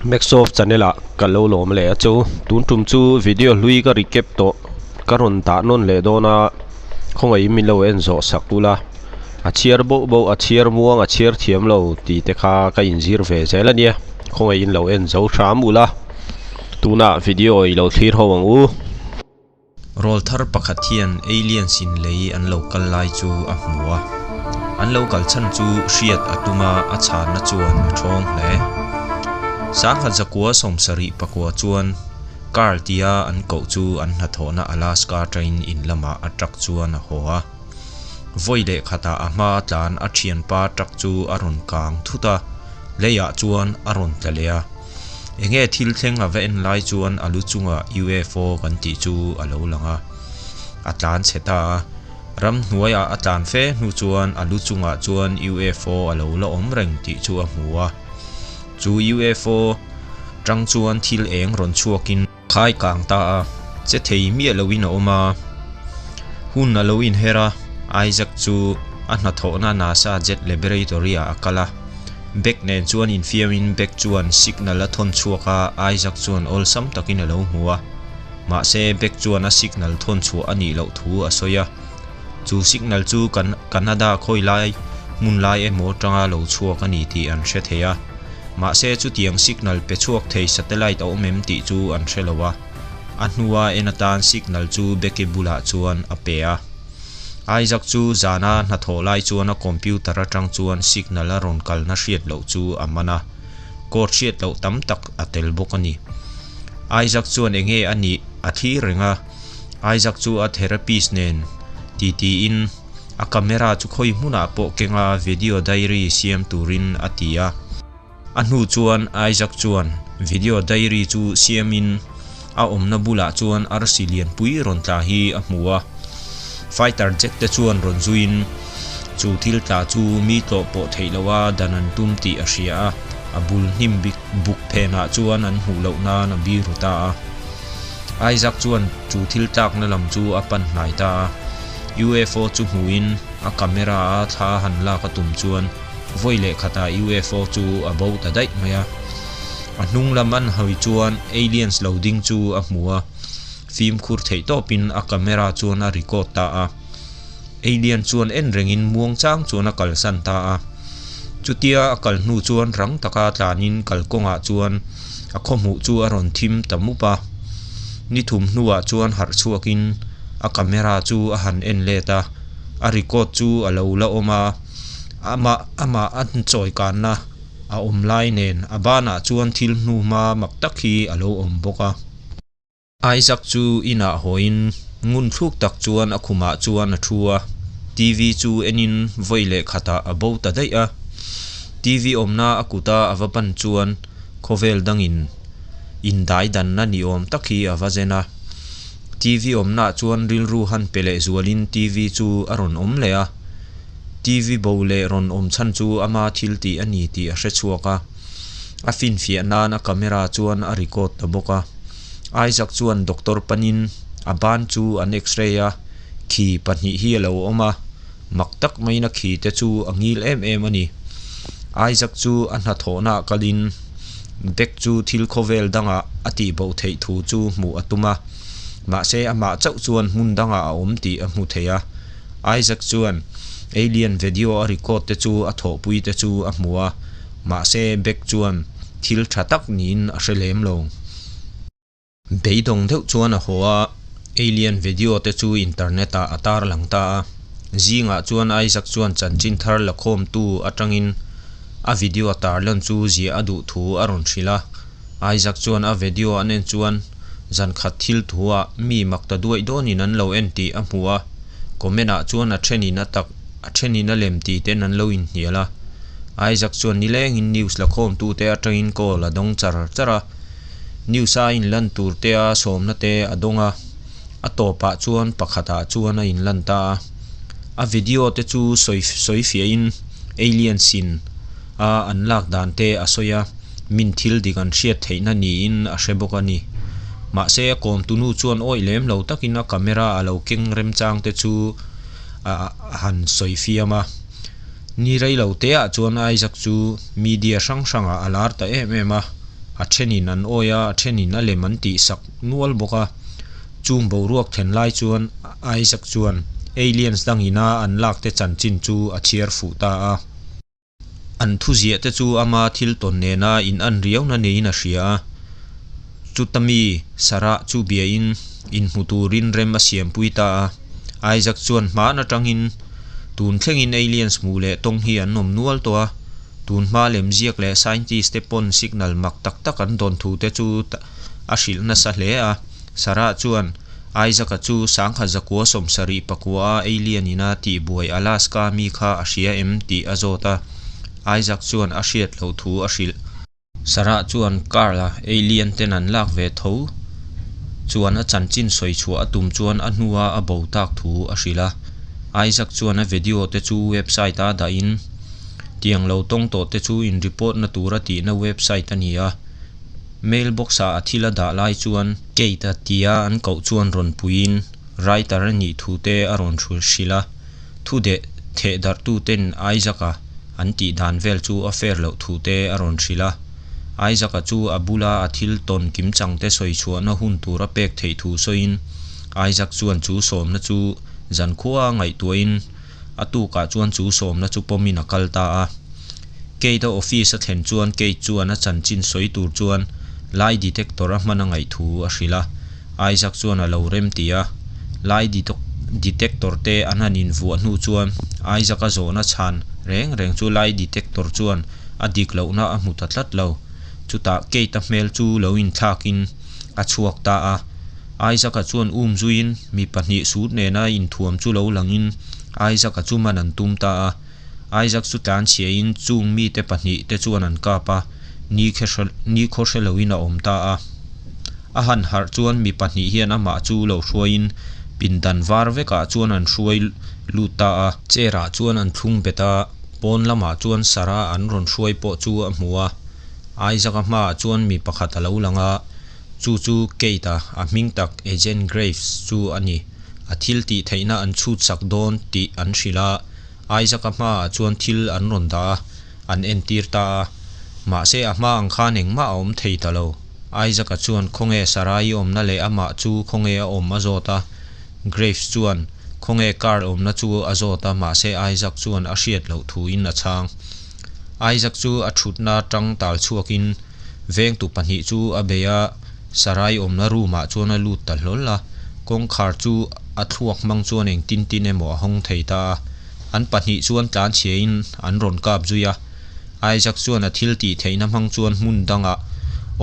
Maxoft channel ah ka lo lawm leh a chu tun tum chu video hlui ka recap tawh ka rawn dah nawn leh dawn a khawngaihin min lo en zawh sak ula a chhiar boh boh a chhiar muang a chhiar thiam lo tih te kha ka inzir ve zel a nia khawngaihin lo en zo hram ula tunah video i lo thlir ho ang u. Rawl thar pakhat hian aliens in lei an lo kal lai chu a hmu a, an lo kal chhan chu hriat a tum a, a chhanna chuan a thawng hle. Sangha zakua sawmsarih pakua chuan Carl tia an koh chu an hnathawhna Alaska train in lamah a truck chuan a haw a. Vawi leh khatah a hma tlan a thianpa truck chu a rawn kang thut a, leiah chuan a rawn tla leh a. Enge thil thleng a va en lai chuan a lu chungah UFO kan tih chu a lo lang a, a tlan chhe ta a. Ramhnuaiah a tlan fe hnu chuan a lu chungah chuan UFO a lo la awm reng tih chu a hmu a. Chu UFO tang chuan thil eng rawn chhuakin khai kang ta a, che thei miah loin a awm a. Hun a lo inher a, Isaac chu a hnathawhna NASA Jet Laboratory-ah a kal a. Beck nen chuan infiamin Beck chuan signal a thawn chhuak a, Isaac chuan awlsam takin a lo hmu a. Mahse, Beck chuan a signal thawn chhuah a nih loh thu a sawi a. Chu signal chu Canada khawi lai hmun lai emaw atanga lo chhuak a ni tih an hre thei a. Mahse, chutiang signal pe chhuak thei satellite a awm em tih chu an hre lo a. A hnua en atan signal chu Becky bulah chuan a pe a. Isaac chu zana hnathawh lai chuan a computer atang chuan signal a rawn kalna hriat loh chu a man a, code hriat loh tam tak a tel bawk a ni. Isaac chuan enge a nih a thlir reng a, Isaac chu a therapist nen titiin a camera chu khawi hmunah pawh kenga video diary siam turin a ti a. A hnu chuan Isaac chuan video diary chu siamin a awmna bulah chuan arsi lianpui rawn tla hi a hmu a. Fighter jet te chuan rawn zuiin chu thil tla chu mi tlawh pawh theih loha dan an tum tih a hria a, a bul hnim bik buk phenah chuan an hmuh loh nan a biru ta a. Isaac chuan chu thil tlakna lam chu a pan hnai ta a. UFO chu hmuhin a camera a thla han lak a tum chuan Vawi leh khatah UFO chu a bo ta daih mai a. A hnung lam an hawi chuan aliens lo ding chu a hmu a, fimkhur theih tawpin a camera chuan a record ta a. Alien chuan en rengin muang chang chuan a kalsan ta a. Chutia a kal hnu chuan rang taka tlanin kalkawngah chuan a khawhmuh chu a rawn thim ta mup a. Ni thum hnuah chuan harh chhuakin a camera chu a han en let a, a record chu a lo la awm a. Amah amah a chawi kanna a awm lai nen a banah chuan thil hnu hma mak tak hi a lo awm bawk a. Isaac chu inah hawiin ngun thluk tak chuan a khumah chuan a thu a, TV chu enin vawi leh khatah a bo ta daih a. TV awmna a kuta a va pan chuan khawvel dangin indai danna ni awm tak hi a va zen a. TV awmnaah chuan rilru han pe leh zualin TV chu a rawn awm leh a. TV bo leh rawn awm chhan chu ama thil tih a ni tih a hre chhuak a, a finfiah nan a camera chuan a record ta bawk a. Isaac chuan doctor panin a ban chu an x-ray a, khi pahnih hi a lo awm a, mak tak maiin a khi te chu a ngil em em a ni. Isaac chu a hnathawhnaah kalin bag chu thil khawvel dangah a tihbo theih thu chu hmuh a tum a, mahse amah chauh chuan hmun dangah a awm tih a hmu thei a. Isaac chuan alien video a record te chu a thawhpui te chu a hmu a, mahse Beck chuan thil tha tak niin a hre lem lo. Beidawng deuh chuan a haw a, alien video te chu internet ah a tarlang ta a. Zingah chuan Isaac chuan chanchin thar la khawmtu atangin a video tarlan chu ziah a duh thu a rawn hrilh a. Isaac chuan a video an en chuan zan khat thil thuah mi mak ta duaih dawnin an lo en tih a hmu a, comment ah chuan a thenin a tak, a thenin a lem tih ten an lo inhnial a. Isaac chuan nilengin news la khawmtute atangin call a dawng char char a, news a inlan tur te a sawmna te a dawng a, a tawpah chuan pakhatah chuan a inlan ta a. A video te chu sawi sawi fiahin aliens in a an lak dan te a sawi a. Min thil dik an hriat theihna niin a hre bawk a ni. Mahse a kawmtunu chuan awih lem lo takin a camera a lo keng remchang te chu a han sawi fiam a. Ni rei lo te ah chuan Isaac chu media hrang hrangah a lar ta em em a. A thenin an awih a, a thenin a lem an tihsak nual bawk a. Chung boruak thlen lai chuan Isaac chuan aliens dangina an lak te chanchin chu a chhiar fuh ta a. An thuziah te chu ama thil tawn nena in an riauna niin a hria a. Chuta mi Sarah chu biain inhmu turin rem a siampui ta a. Isaac chuan hmaan atangin tun thlengin aliens hmuh leh tawng hi an awm nual tawh a. Tun hma lemziak leh scientist te pawn signal mak tak tak an dawn thu te chu a hrilh nasa hle a. Sarah chuan Isaac-a chu 1974 a alien ina tihbuai Alaska mi kha a hria em tih a zawt a. Isaac chuan a hriat loh thu a hrilh. Sarah chuan Carl-a alien ten an lak ve tho chuan a chanchin sawi chhuah a tum chuan a hnua a bo tak thu a hrilh a. Isaac chuan a video te chu website a dahin tiang lo tawng tawh te chu in report na tura tihna website a ni a. Mailbox ah a thil a dah lai chuan Kate-a tia an koh chuan rawn puiin writer a nih thu te a rawn hrilh a. Thu deh theh darhtu ten Isaac-a an tih dan vel chu a fair loh thu te a rawn hrilh a. Isaac-a chu a bula a thil tawn kimchang te sawi chhuahna hun tur a pek theih thu sawiin Isaac chuan chu sawmna chu zankhua a ngaihtuahin a tukah chuan chu sawmna chu pawmin a kal ta a. Kate-a office a thlen chuan Kate chuan a chanchin sawi tur chuan lie detector a hman a ngaih thu a hrilh a. Isaac chuan a lo rem ti a. Lie detector te an han invuah hnu chuan Isaac-a zawhna chhan reng reng chu lie detector chuan a dik lohna a hmu ta tlat lo. Chutah Kate-a hmel chu lo inthlakin a chhuak ta a. Isaac-a chuan um zuiin mi pahnih sut nena inthuam chu lo langin Isaac-a chu man an tum ta a. Isaac chu tlanchhiain chung mite pahnih te chuan an kap a, ni khaw hre loin a awm ta a. A han harh chuan mi pahnih hian amah chu lo hruaiin pindan var vekah chuan an hruai lut ta a. Chair ah chuan an thlung bet a, pawn lamah chuan Sarah an rawn hruai pawh chu a hmu a. Isaac-a hmaah chuan mi pakhat a lo lang a, chu chu Kate-a a hming tak Agent Graves chu a ni. A thil tih theihna an chhut sak dawn tih an hrilh a, Isaac-a hmaah chuan thil an rawn dah a, an entir ta a. Mahse a hma ang khan engmah a awm thei ta lo. Isaac-a chuan khawnge Sarai awmna leh amah chu khawnge a awm a zawt a. Graves chuan khawnge Carl awmna chu a zawt a, mahse Isaac chuan a hriat loh thuin a chhang. Isaac chu a thutna tang tal chhuakin vengtu pahnih chu a bei a, Sarai awmna room ah chuan a lut ta hlawl a, kawngkhar chu a thluak hmang chuan engtin tin emaw a hawng thei ta a. An pahnih chuan tlanchhiain an rawn kap zui a. Isaac chuan a thil tih theihna hmang chuan hmun dangah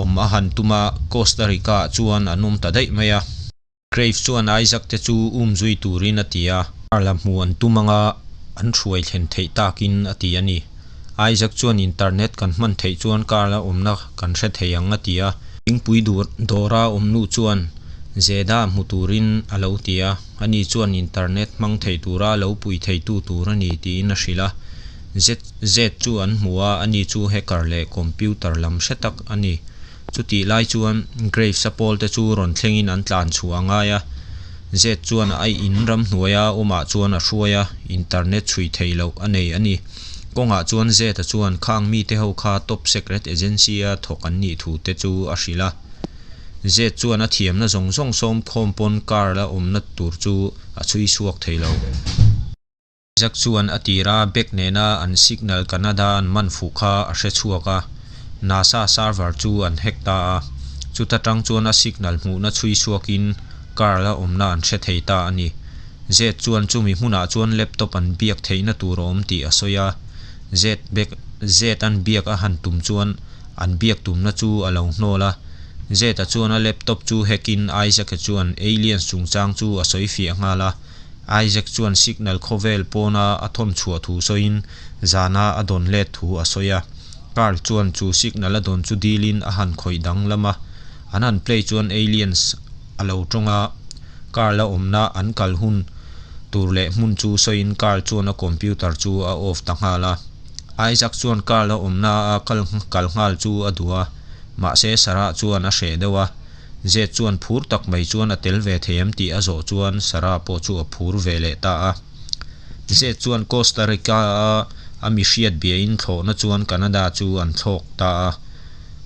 awm a han tum a, Costa Rica ah chuan an awm ta daih mai a. Graves chuan Isaac te chu um zui turin a ti a. Carl-a hmuh an tum anga an hruai thlen theih takin a ti a ni. Isaac chuan internet kan hman theih chuan Carl-a awmna kan hre thei ang a ti a. Thingpui dawra awm nu chuan Zeda hmu turin a lo ti a, ani chuan internet hmang thei tura lo pui theitu tur a ni tiin a hrilh a. Zed chu an hmu a, ani chu hacker leh computer lam hre tak a ni. Chutih lai chuan Graves-a pawl te chu rawn thlengin an tlan chhuah a ngai a. Zed chuan a in ramhnuaia awmah chuan a hruai a, internet chhui theih loh a nei a ni. Kawngah chuan Zed-a chuan khang mite ho kha top secret agency-a thawk an nih thu te chu a hrilh a. Zed chuan a thiamna zawng zawng sawm khawm pawn Carl-a awmna tur chu a chhui chhuak thei lo. Jack chuan a tir a, Beck nena an signal Canada an man fuh kha a hre chhuak a, NASA server chu an hack ta a, chuta tang chuan a signal hmuhna chhui chhuakin Carl a awmna an hre thei ta a ni. Zed chuan chumi hmunah chuan laptop an biak theihna tur a awm tih a sawi a, Zed Beck Zed an biak a han tum chuan an biak tumna chu a lo hnawl a, Zed-a chuan a laptop chu hack in Isaac-a chuan aliens chungchang chu a sawi fiah nghal a. Isaac chuan signal khawvel pawna a thawn chhuah thu sawiin zana a dawn let thu a sawi a. Carl chuan chu signal a dawn chu dilin a han khawih danglam a. An han play chuan aliens a lo tawng a, Carl a awmna an kal hun tur leh hmun chu sawiin Carl chuan a computer chu a off ta nghal a. Isaac chuan Carl a awmna a kal kal nghal chu a duh a, mahse Sarah chuan a hreh deuh a. Zed chuan phur tak mai chuan a tel ve thei em tih a zawh chuan Sarah pawh chu a phur ve leh ta a. Zed chuan Costa Rica a a mi hriat biain thlawhna chuan Canada chu an thlawk ta a.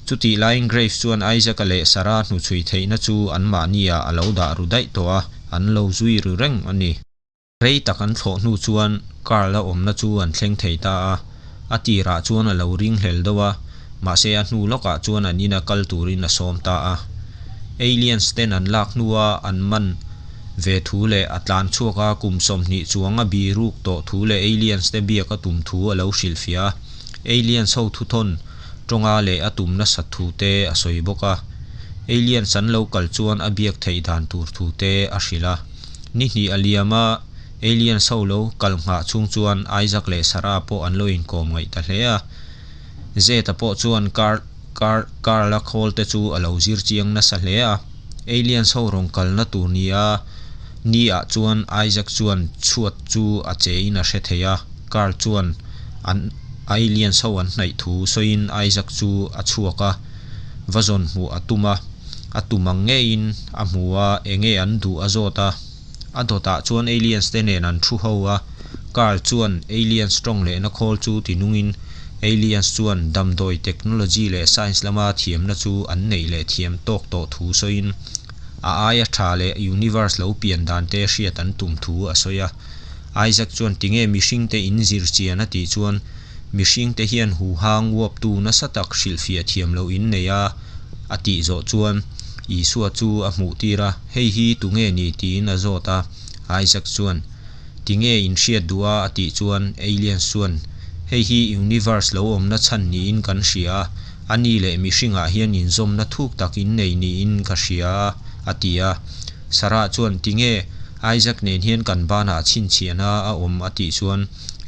Chutih laiin Graves chuan Isaac-a leh Sarah hnuchhui theihna chu anmahni-ah a lo dah ru daih tawh a, an lo zui ru reng a ni. Rei tak an thlawh hnu chuan Carl-a awmna chu an thleng thei ta a, a tirah chuan a lo ringhlel deuh a, mahse a hnu lawkah chuan an ina kal turin a sawm ta a. Aliens ten an lak hnua an man ve thu leh a tlan chhuak a, kum 20 chuang a biruk tawh thu leh aliens te biak a tum thu a lo hrilhfiah a, aliens ho thuthawn tawnga leh a tum nasat thu te a sawi bawk a. Aliens an lo kal chuan a biak theih dan tur thu te a hrilh a. Ni hnih a liam a, aliens ho lo kal nghah chhung chuan Isaac leh Sarah pawh an lo inkawm ngaih ta hle a. Zeta pawh chuan Carl Carl Carl-a khawl te chu a lo zir chiang nasa hle a. Aliens ho rawn kalna tur ni a ni ah chuan Isaac chuan chhuat chu a che in a hre thei a. Carl chuan an aliens ho an hnaih thu sawiin Isaac chu a chhuak a, va zawn hmuh a tum a. A tum ang ngeiin a hmu a, enge an duh a zawt a. A dawtah chuan aliens te nen an thu ho a, Carl chuan aliens tawng lehna khawl chu ti nungin aliens chuan damdawi technology leh science lama thiamna chu an neih leh thiam tawk tawh thu sawiin a aia tha leh universe lo pian dan te hriat an tum thu a sawi a. Isaac chuan tinge mihringte in zir chian a tih chuan mihringte hian huhang uaptu nasa tak hrilhfiah thiam loh in nei a a tih zawh chuan Isua chu a hmuh tir a, Hei hi tunge ni? tiin a zawt a. Isaac chuan, Tinge in hriat duh a? a tih chuan Aliens chuan, Hei hi Universe lo awmna chhan niin kan hria a, a ni leh mihringah hian inzawmna thuk tak in nei niin ka hria a, a ti a. Sarah chuan, Tinge Isaac nen hian kan banah chhinchhiahna a awm? a tih chuan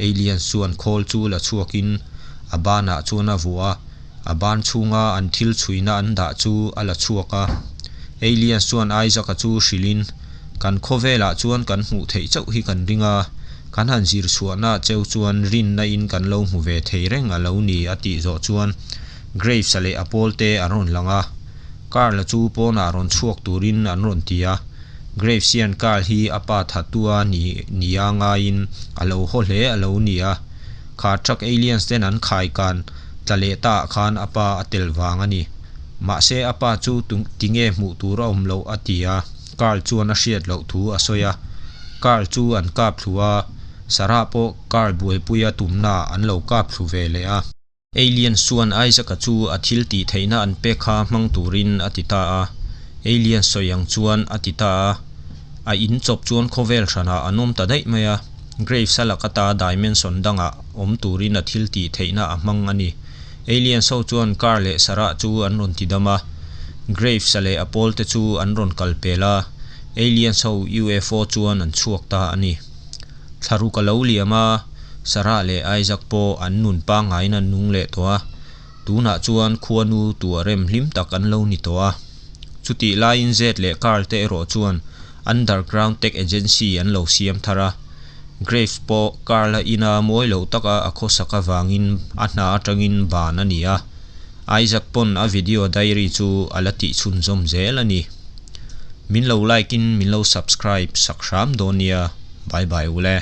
Aliens chuan khawl chu la chhuakin a banah chuan a vuah a. A ban chhunga an thil chhuina an dah chu a la chhuak a. Aliens chuan Isaac-a chu hrilhin, Kan khawvelah chuan kan hmuh theih chauh hi kan ring a, kan han zir chhuahna cheu chuan rinna in kan lo hmu ve thei reng a lo ni a tih zawh chuan Graves-a leh a pawlte an rawn lang a. Carl-a chu pawnah rawn chhuak turin an rawn ti a. Graves hian Carl hi a pa thatua ni nia ngaiin a lo haw hle a lo ni a. Kha truck aliens ten an khai kan tla leh ta ah khan a pa a tel vang a ni. Mahse a pa chu tinge hmuh tur a awm loh a ti a, Carl chuan a hriat loh thu a sawi a. Carl chu an kap thlu a, Sarah pawh Carl buaipuia tumna ah an lo kap thlu ve leh a. Aliens chuan Isaac-a chu a thil tih theihna an pek kha hmang turin a ti ta a. Aliens sawi ang chuan a ti ta a. A in chawp chuan khawvel hranah an awm ta daih mai a. Graves-a laka ta dimension dangah awm turin a thil tih theihna a hmang a ni. Aliens ho chuan Carl leh Sarah chu an rawn ti dam a. Graves-a leh a pawlte chu an rawn kal pel a. Aliens ho UFO chuan an chhuak ta a ni. Thlaruk a lo liam a, Sarah leh Isaac pawh an nun pangngaiin an nung leh tawh a, tunah chuan khuanu tuah rem hlim tak an lo ni tawh a. Chutih laiin Zed leh Carl te erawh chuan Underground Tech Agency an lo siam thar a, Graves pawh Carl-a ina mawi lo taka a khawsak avangin a hna atangin ban a ni a, Isaac pawn a video diary chu a la tih chhunzawm zel a ni. Min lo like in min lo subscribe sak hram dawn nia, bye bye ule.